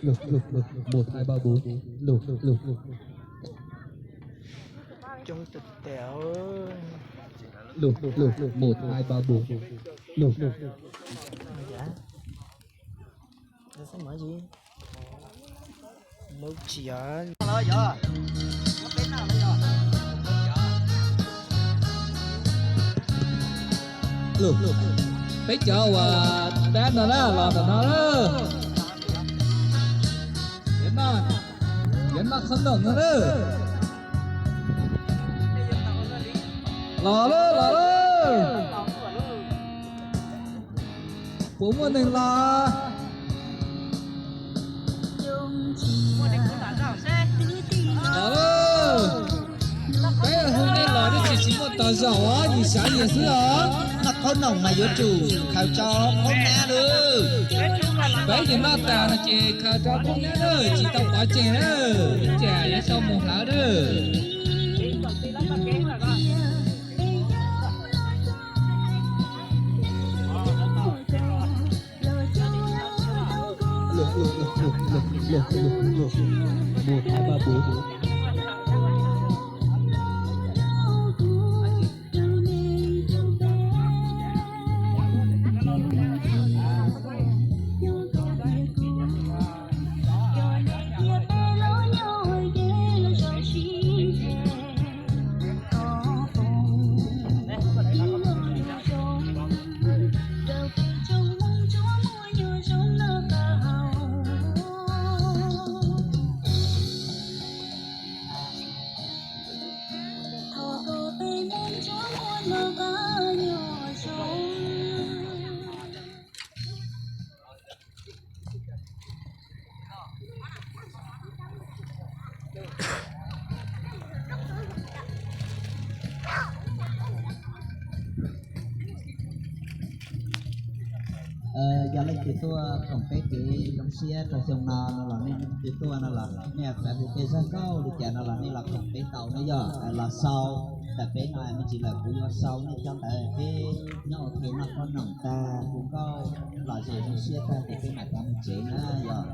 Lug, lug, lug, một, hai, ba, bốn. Lug, lug, lug. Coob tes tes. Lug, lug, một, hai, ba, bốn. Lug. Lug tsis yog. Lug, peb cov uas tab no na, los ntawm no na. Yuav noj, yuav noj qhob noom no na. Los lawm, los lawm. Puas muaj neeg los? Los lawm. Peb hu nej los twb tsis, tsis muaj tog zaum os, yim xyav yim xwb os. Noj qhob noom mas yuav tsum khaws tso qhob nab lawm. Peb ces noj tas no ces khaws tso qhob nab lawm, tsis tau pov tseg na, ib tsam yuav sau mus hlawv na. Yog leej twg tuaj koom peb kev zoo siab rau xyoo no no los nej leej twg tuaj no los nej txawm hu tej zaj nkauj li cas no los nej los koom peb tau na yog los sau ntawm peb no me ntsis lawm kuv yuav sau nej cov ntawd peb nyob ua ke noj qhob noom tag hu nkauj lom zem zoo siab tag ces peb mam rov mus tsev na yog.